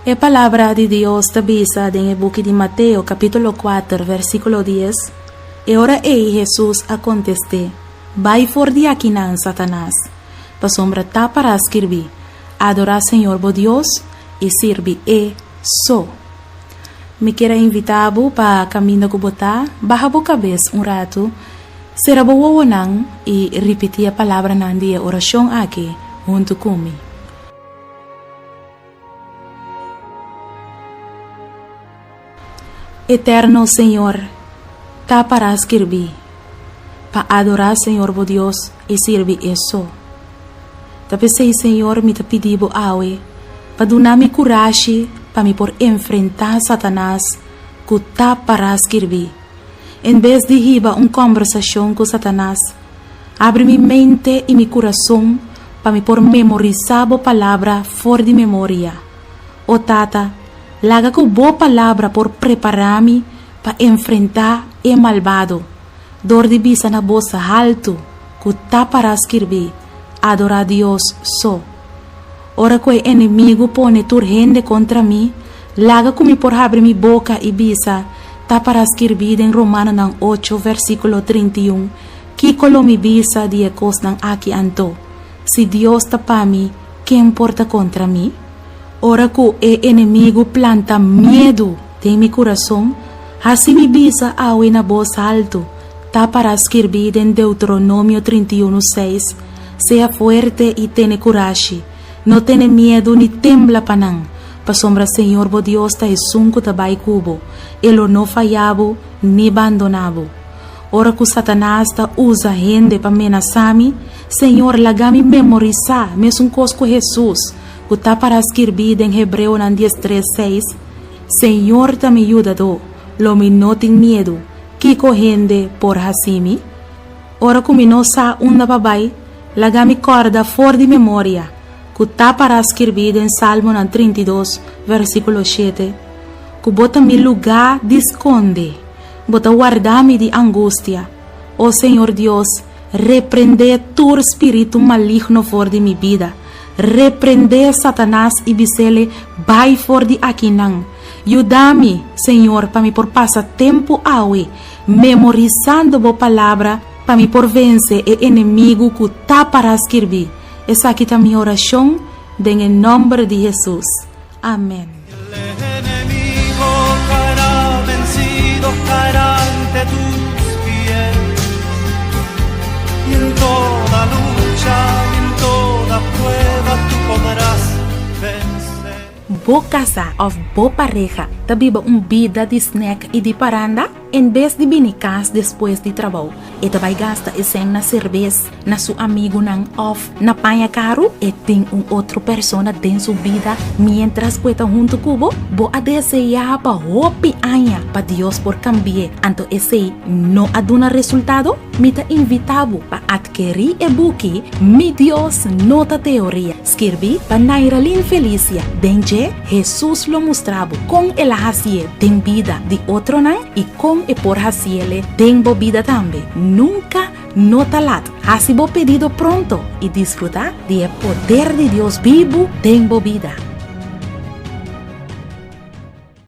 E palabra di Dios ta bisa den e buki di Mateo kapítulo kuater versíkulo dies, E ora ei Hesus a kontest'é, Bai for di akinan, Satanas, pasobra ta pará skirbí, Adorá Señor bo Dios i sirbi E so. Mi kier a invitá bo pa kaminda ku bo ta, baha bo kabes un ratu, sera bo wowonan i ripití e palabranan di e orashon aki huntu ku mi. Eterno Señor, ta pará skirbí, pa adorá Señor bo Dios i sirbi E so. Ta p'esei, Señor, mi ta pidi bo awe pa duna mi kurashi pa mi por enfrentá Satanas ku ta pará skirbí. En bes di hiba un kòmbersashon ku Satanas, Abri mi mente i mi kurason pa mi por memorisá bo palabra for di memoria. O Tata, laga ku bo palabra por prepará mi pa enfrentá e malbado, dor di bisa na bos haltu ku ta pará skirbí, Adorá Dios so. Ora ku e enemigu pone tur hende kontra mi, laga ku mi por habri mi boka i bisa, Ta pará skirbí den Romanonan ocho, versíkulo 31, Kiko lo mi bisa di e kosnan aki anto? Si Dios ta pa mi, ken por ta kontra mi? Ora ku e enemigu planta miedu den mi kurason, hasi mi bisa awe na bos haltu, Ta pará skirbí den Deuteronomio 31, seis, Sea fuerte i tene kurashi, no tene miedu ni tembla pa nan, pasobra Señor bo Dios ta esun ku ta bai ku bo, e lo no faya bo ni bandoná bo. Ora ku Satanas ta usa hende pa menasá mi, Señor laga mi memorisá mesun kos ku Hesus, ku ta pará skirbí den Hebreonan 13, seis, Señor ta mi yudadó, lo mi no tin miedu, kiko hende por hasi mi? Ora ku mi no sa unda pa bai, laga mi kòrda for di memoria ku ta pará skirbí den Salmonan 32, versíkulo shete, ku bo ta mi lugá di skonde, bo ta warda mi di angustia. O Señor Dios, reprendé tur spiritu maligno for di mi bida. Reprendé Satanas i bis'ele bai for di akinan. Yuda mi, Señor, pa mi por pasa tempu awe memorisando bo palabra pa mi por vense e enemigu ku ta pará skirbí. Esaki ta mi orashon den e nòmber di Hesus. Amèn. El enemigo caerá vencido, caerá ante tus pies. Y en toda lucha y en toda prueba tú podrás vencer. Bo kasá òf bo pareha ta biba un bida di snèk i di paranda? En bes di bini kas despues di trabou, e ta bai gasta e sèn na serbes, na su amigunan òf na paña karu? E tin un otro persona den su bida miéntras ku e ta huntu ku bo? Bo a deseá pa hopi aña pa Dios por kambi'é, anto esei no a duna resultado? Mi ta invitá bo pa atkerí e buki Mi Dios No Ta Teoria, skirbí pa Nairalyn Felicia. Den dje, Hesus lo mustra bo kon el a hasié den bida di otronan i kon e por hasiele den bo bida tambe. Nunka no ta lat. Hasi bo pedido pronto i disfrutá di e poder di Dios bibu den bo bida.